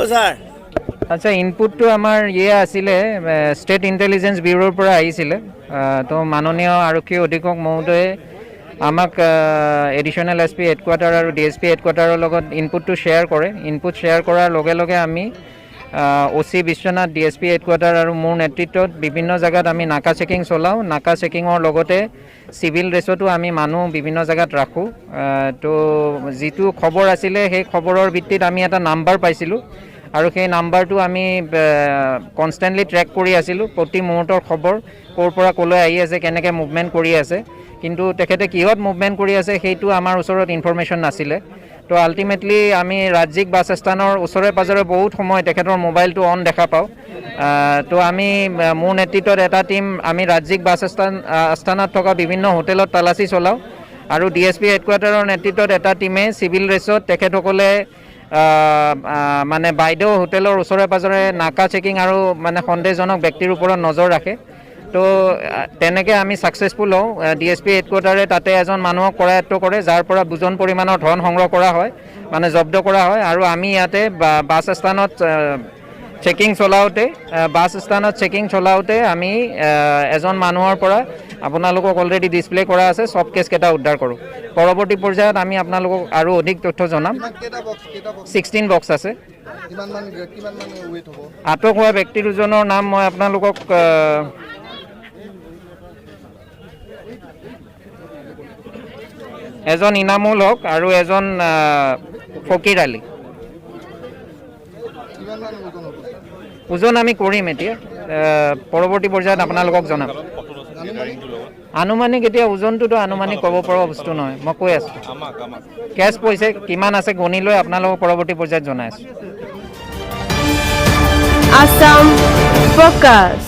অ' sir. আচ্ছা, ইনপুটটো আমাৰ ইয়ে আছিলে, ষ্টেট ইণ্টেলিজেঞ্চ ব্যুৰোৰ পৰা আহিছিলে। তো মাননীয় আৰক্ষী অধীক্ষক মহোদয়ে আমাক এডিশ্যনেল এছ পি হেডকোৱাৰ্টাৰ আৰু ডি এছ পি হেডকোৱাৰ্টাৰৰ লগত ইনপুটটো শ্বেয়াৰ কৰে। ইনপুট শ্বেয়াৰ কৰাৰ লগে লগে আমি O' C Biswanath, D S P headquarter আৰু মোৰ নেতৃত্বত বিভিন্ন জেগাত আমি নাকা চেকিং চলাওঁ। নাকা চেকিঙৰ লগতে চিভিল ড্ৰেছতো আমি মানুহ বিভিন্ন জেগাত ৰাখোঁ। তো যিটো খবৰ আছিলে, সেই খবৰৰ ভিত্তিত আমি এটা নাম্বাৰ পাইছিলোঁ আৰু সেই নাম্বাৰটো আমি কনষ্টেণ্টলি ট্ৰেক কৰি আছিলোঁ, প্ৰতি মুহূৰ্তৰ খবৰ, ক'ৰ পৰা ক'লৈ আহি আছে, কেনেকৈ মুভমেণ্ট কৰি আছে। কিন্তু তেখেতে কিহত মুভমেণ্ট কৰি আছে, সেইটো আমাৰ ওচৰত ইনফৰমেশ্যন নাছিলে। তো আল্টিমেটলি আমি ৰাজ্যিক বাছ আস্থানৰ ওচৰে পাঁজৰে বহুত সময় তেখেতৰ মোবাইলটো অন দেখা পাওঁ। তো আমি মোৰ নেতৃত্বত এটা টীম আমি ৰাজ্যিক বাছ আস্থানত থকা বিভিন্ন হোটেলত তালাচী চলাওঁ আৰু ডি এছ পি হেডকোৱাৰ্টাৰৰ নেতৃত্বত এটা টীমে চিভিল ড্ৰেছত তেখেতসকলে আহ, আহ, মানে বাইদেউ হোটেলৰ ওচৰে পাঁজৰে নাকা চেকিং আৰু মানে সন্দেহজনক ব্যক্তিৰ ওপৰত নজৰ ৰাখে। তো তেনেকৈ আমি ছাকচেছফুল হওঁ। ডি এছ পি হেডকোৱাৰ্টাৰে তাতে এজন মানুহক কৰায়ত্ব কৰে, যাৰ পৰা বুজন পৰিমাণৰ ধন সংগ্ৰহ কৰা হয়, মানে জব্দ কৰা হয়। আৰু আমি ইয়াতে বাছ স্থানত চেকিং চলাওঁতে আমি এজন মানুহৰ পৰা, আপোনালোকক অলৰেডি ডিছপ্লে কৰা আছে, চব কেছকেইটা উদ্ধাৰ কৰোঁ। পৰৱৰ্তী পৰ্যায়ত আমি আপোনালোকক আৰু অধিক তথ্য জনাম। কেইটা বক্স, কেইটা বক্স? 16 বক্স আছে। কিমান মান ৱেইট হ'ব? আটক হোৱা ব্যক্তি দুজনৰ নাম মই আপোনালোকক এজন ইনামুল হক আৰু এজন ফকীৰ আলী। কিমান মান ওজন হ'ব? ওজন আমি কৰিম এতিয়া, পৰৱৰ্তী পৰ্যায়ত আপোনালোকক জনাম। আনুমানিক এতিয়া ওজনটোতো আনুমানিক ক'ব পৰা বস্তু নহয়। মই কৈ আছোঁ, কেছ পইচা কিমান আছে গণি লৈ আপোনালোকক পৰৱৰ্তী পৰ্যায়ত জনাই আছোঁ। Assam Focus.